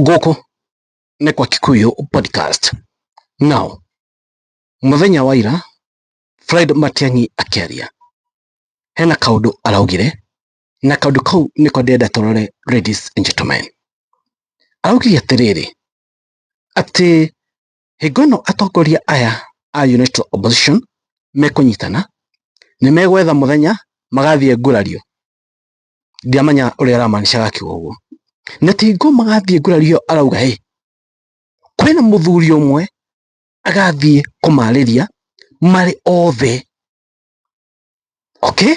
Gũkũ nĩ kwa Kikuyu Podcast. Now, mũthenya wa ira Fred Matiang'i akĩaria hena kaũndũ araugire na kaũndũ kau nĩko ndĩrenda tũrore, ladies and gentlemen. Araugire atĩrĩrĩ, atĩ hingo ĩno atongoria aya a United Opposition mekũnyitana nĩ megwetha mũthenya magathiĩ ngurario. Ndiamenya ũrĩa aramaanishaga akiuga ũguo. Na ti hingo magathiĩ ngurario arauga ĩ, kwĩna mũthuri ũmwe agathiĩ kũmarĩria marĩ othe. Okay?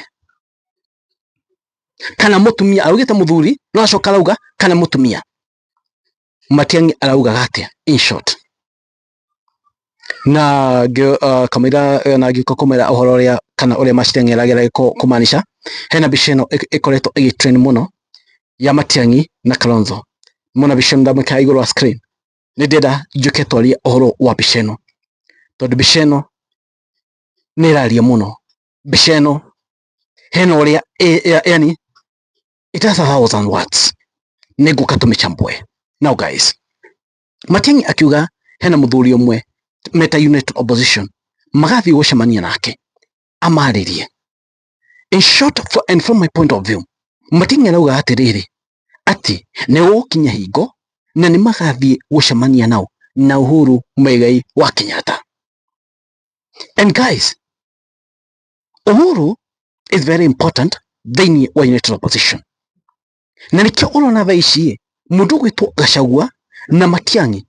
Kana mũtumia, araugĩte mũthuri no acoka arauga kana mũtumia. Matiang'i araugaga atĩa in short? Na kamũira na ngĩũka kũmwĩra ũhoro ũrĩa kana ũrĩa Matiang'i arageragia kũmaanisha, hena mbica ĩno ĩkoretwo ĩgĩ trend mũno ya Matiang'i na Kalonzo. Mona mbica ĩno ndamwĩkĩra igũrũ wa screen, nĩ ndĩrenda njũke twarie ũhoro wa mbica ĩno, tondũ mbica ĩno nĩ ĩraria mũno. Mbica ĩno hena ũrĩa, yani it has a thousand words. Nĩ ngũka tũmĩchambue. Now guys, Matiang'i akiuga hena mũthuri ũmwe meta United Opposition magathiĩ gũcemania nake amarĩrie. In short, and from my point of view, Matiang'i arauga atĩrĩrĩ, atĩ nĩ gũgũkinya hingo na nĩ magathiĩ gũcemania nao na Uhuru Muigai wa Kenyatta. And guys, Uhuru is very important thĩinĩ wa United Opposition, na nĩkĩo ũrona thaa ici mũndũ ũgwĩtwo Gachagua na Matiang'i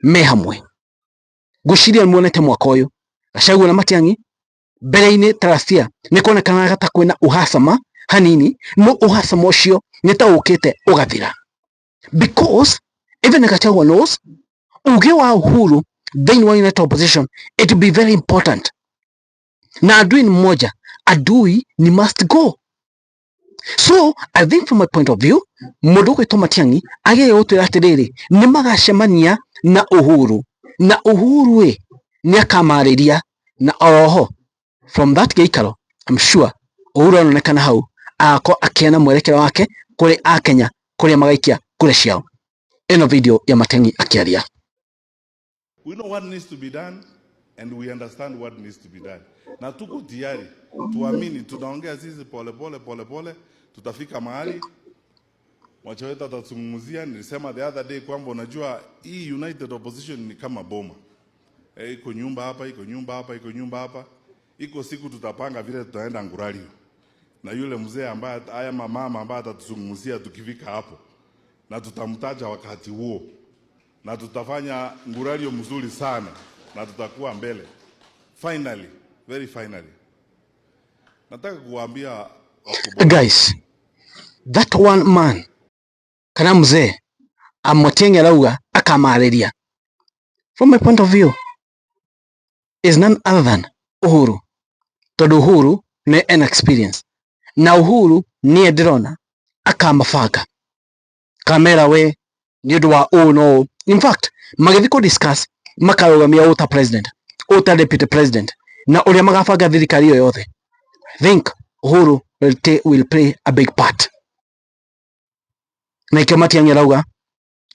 me hamwe. Ngwĩciria muonete mwaka ũyũ Gachagua na Matiang'i mbere-inĩ last year nĩ kuonekanaga ta kwĩna uhasama hanini, no uhasama ũcio nĩ ta ũkĩte ũgathira, because even Gachagua knows uge wa Uhuru thĩinĩ wa United Opposition, it will be very important, na adui ni mmoja, adui ni must go. So I think from my point of view, mũndũ ũgwĩtwo Matiang'i agĩrĩire gũtwĩra atĩrĩrĩ, nĩ magacemania na Uhuru na Uhuru ĩ nĩ akamarĩria, na oroho from that gĩikaro, I'm sure Uhuru aronekana hau agakorwo akĩheana mwerekero wake kũrĩ akenya kũrĩa magaikia kura ciao. Ĩno video ya Matiang'i akĩaria. We know what needs to be done and we understand what needs to be done. Na tuko tayari, tuamini, tunaongea sisi pole pole pole pole, tutafika mahali mwacha wetu atazungumzia. Nilisema the other day kwamba unajua hii United Opposition ni kama boma. E, iko nyumba hapa, iko nyumba hapa, iko nyumba hapa. Iko siku tutapanga vile tutaenda Nguralio na yule mzee ambaye haya mama ambaye atatuzungumzia tukifika hapo, na tutamtaja wakati huo na tutafanya nguralio mzuri sana na tutakuwa mbele. Finally, very finally, nataka kuwaambia wakubwa. Guys, that one man kana mzee Matiang'i arauga akamarĩria, from my point of view, is none other than Uhuru, tondũ Uhuru nĩ ena experience na Uhuru niĩ ndĩrona akamabanga kamera we nĩ ũndũ wa ũũ na ũũ. In fact, magĩthiĩ kũ discuss makarũgamia ũũ ta president, ũũ ta deputy president, na ũrĩa magabanga thirikari ĩyo yothe. I think Uhuru will play a big part, na ikĩo Matiang'i arauga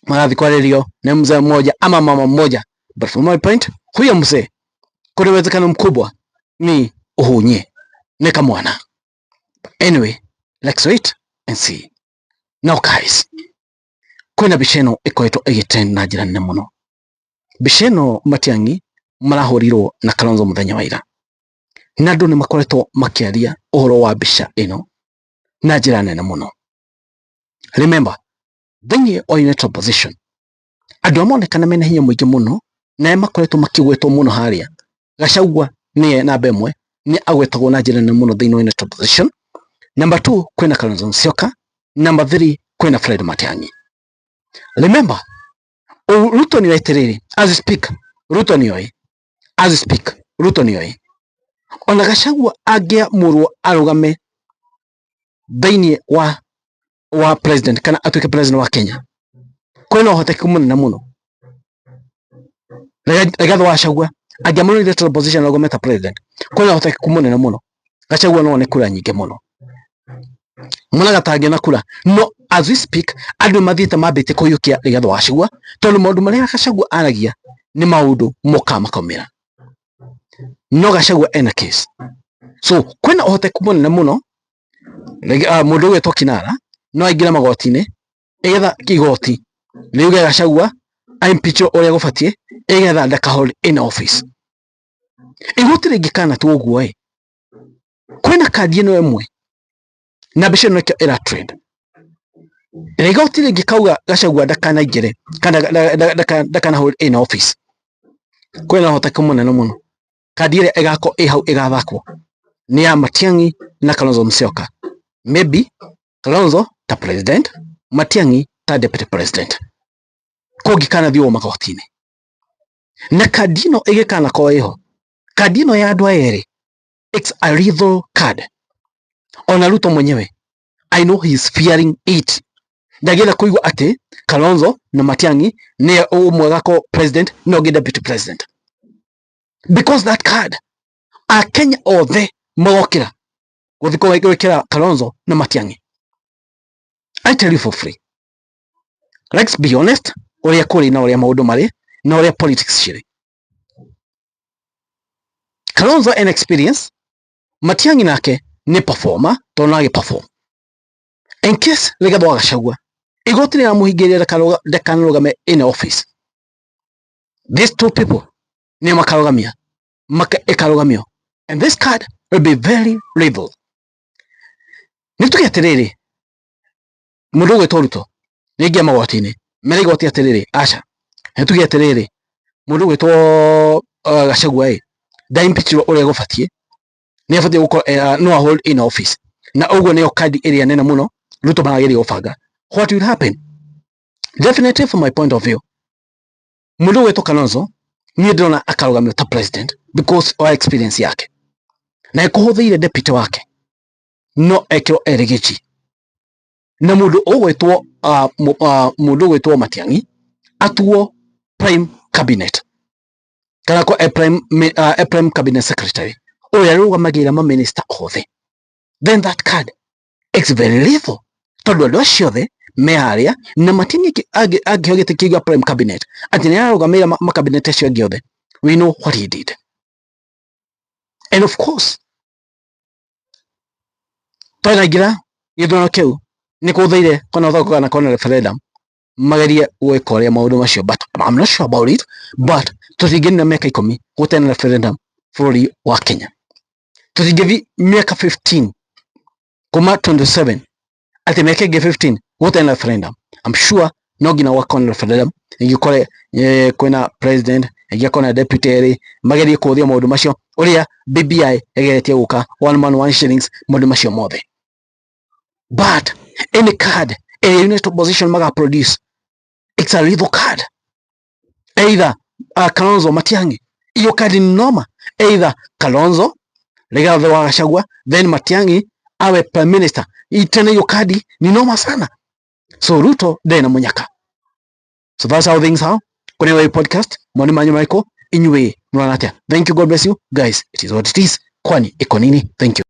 marathiĩ kwarĩrio nĩ mzee mmoja ama mama mmoja, but from my point, huyo mzee kuna uwezekano mkubwa ni Uhunye nĩ kamwana. Anyway, let's wait and see. Now guys, kwĩna mbica ĩno ĩkoretwo ĩgĩtrend na njĩra nene mũno. Mbica ĩno Matiang'i marahũrirwo na Kalonzo mũthenya wa ira, na andũ nĩ makoretwo makĩaria ũhoro wa mbica ĩno na njĩra nene mũno. Remember, thĩinĩ wa United Opposition andũ arĩa monekana mena hinya mũingĩ mũno na arĩa makoretwo makĩgwetwo mũno harĩa, Gachagua nĩye namba ĩmwe, nĩ agwetagwo na njĩra nene mũno thĩinĩ wa United Opposition. Number 2 kwĩna Kalonzo Musyoka, number 3 kwĩna Fred Matiang'i. Remember, Ruto nĩ atĩrĩrĩ, as we speak Ruto nĩoĩ, as we speak Ruto nĩoĩ ona Gachagua angĩamũrwo arũgame thĩinĩ wa president kana atuĩke president wa Kenya, kwĩna ũhotekeku mũnene mũno Rigathi wa Gachagua angĩamũrwo United Opposition arũgame ta president, kwĩna ũhotekeku mũnene mũno Gachagua no one kura nyingĩ mũno. Monaga ta angĩona kura. No as we speak, andũ mathiĩte mambĩtie kũiyũkia Rigathĩ wa Gachagua, tondũ maũndũ marĩa Gachagua aragia nĩ maũndũ mokaga makaumĩra. No Gachagua ena case. So kwĩna ũhoteku mũnene mũno mũndũ ũgwĩtwo Kinara no aingĩre magoti-inĩ ĩgetha igoti riuge Gachagua impeachwo ũrĩa gũbatiĩ, ĩgetha ndaka hold in office. Igoti rĩngĩkana tu ũguo ĩ, kwĩna kandi ĩno ĩmwe na mbica ĩno nĩkĩo ĩra trend. Igoti rĩngĩkauga Gachagua ndakanaingĩre kana ndakana hold in office, kwĩna ũhoteku mũnene mũno kandi ĩrĩa ĩgakorwo ĩ hau ĩgathakwo nĩ ya Matiang'i na Kalonzo Musyoka. Maybe Kalonzo ta president, Matiang'i ta deputy president. Kũngĩkana thiĩ ũguo magoti-inĩ. Na kandi ĩno ĩgĩkana korwo ĩho, kandi ĩno ya andũ aya erĩ, it's a lethal card. Ona Ruto mwenyewe I know he is fearing it. Ndangĩenda kũigua atĩ Kalonzo na Matiang'i nĩ ũmwe agakorwo president na ũngĩ deputy president. Because that card, Akenya othe magokĩra gũthiĩ gwĩkĩra Kalonzo na Matiang'i. I tell you for free. Let's be honest, ũrĩa kũrĩ na ũrĩa maũndũ marĩ na ũrĩa politics cirĩ. Kalonzo ena experience, Matiang'i nake nĩ performer tondũ no agĩ perform. In case Rigathĩ wa Gachagua igoti rĩramũhingĩrĩria ndakanarũgame in office, these two people nĩo makarũgamia, ĩkarũgamio, and this card will be very lethal. Nĩ tuge atĩrĩrĩ, mũndũ ũgwĩtwo Ruto nĩ magoti-inĩ mere igoti atĩrĩrĩ, aca, nĩ tuge atĩrĩrĩ, mũndũ ũgwĩtwo Gachagua ĩ nda impeachirwo ũrĩa gũbatiĩ, nĩ abatiĩ gũkorwo no hold in office, na ũguo nĩyo kandi ĩrĩa nene mũno Ruto marageria gũbanga. What will happen? Definitely from my point of view, mũndũ ũgwĩtwo Kalonzo niĩ ndĩrona akarũgamio ta president because wa experience yake, na ĩkũhũthĩire deputy wake no ekĩrwo erĩgĩci, na mũndũ ũgwĩtwo mũndũ ũgwĩtwo Matiang'i atuo prime cabinet kana ko prime cabinet secretary ũrĩa arũgamagĩrĩra maminista othe. Then that card is very lethal, tondũ andũ acio othe me harĩa na Matiang'i angĩheo gĩtĩ kĩu gĩa prime cabinet atĩ nĩ ararũgamĩrĩra makabinet acio angĩ othe. We know what he did, and of course twanaingĩra gĩthurano kĩu nĩ kũthĩire kana kana kona referendum magerie gwĩka ũrĩa maũndũ macio, but I'm not sure about it. But tũtingĩnina mĩaka 10 gũtarĩ na referendum bũrũri wa Kenya. Tũtingĩthiĩ mĩaka 15 kuma 27 atĩ mĩaka ĩngĩ 15 gũtarĩ na referendum. I'm sure no nginya gwakorwo na referendum, ĩngĩ kwĩna president, ĩngĩ akorwo na deputy erĩ, magerie kũhũthia maũndũ macio ũrĩa BBI ĩgeretie gũka, one man one shillings, maũndũ macio mothe. But any card a unit opposition maga produce, it's a lethal card. Either Kalonzo, Matiang'i, iyo card ni noma. Either Kalonzo, Rigathi wa Gachagua, then Matiang'i awe prime minister, tena hiyo kadi ni noma sana. So Ruto ndarĩ na munyaka. So that's how things are. Kune wa podcast mwani manyu Michael, inyuĩ mũrona atĩa? Thank you, God bless you guys. It is what it is. Kwani iko nini? Thank you.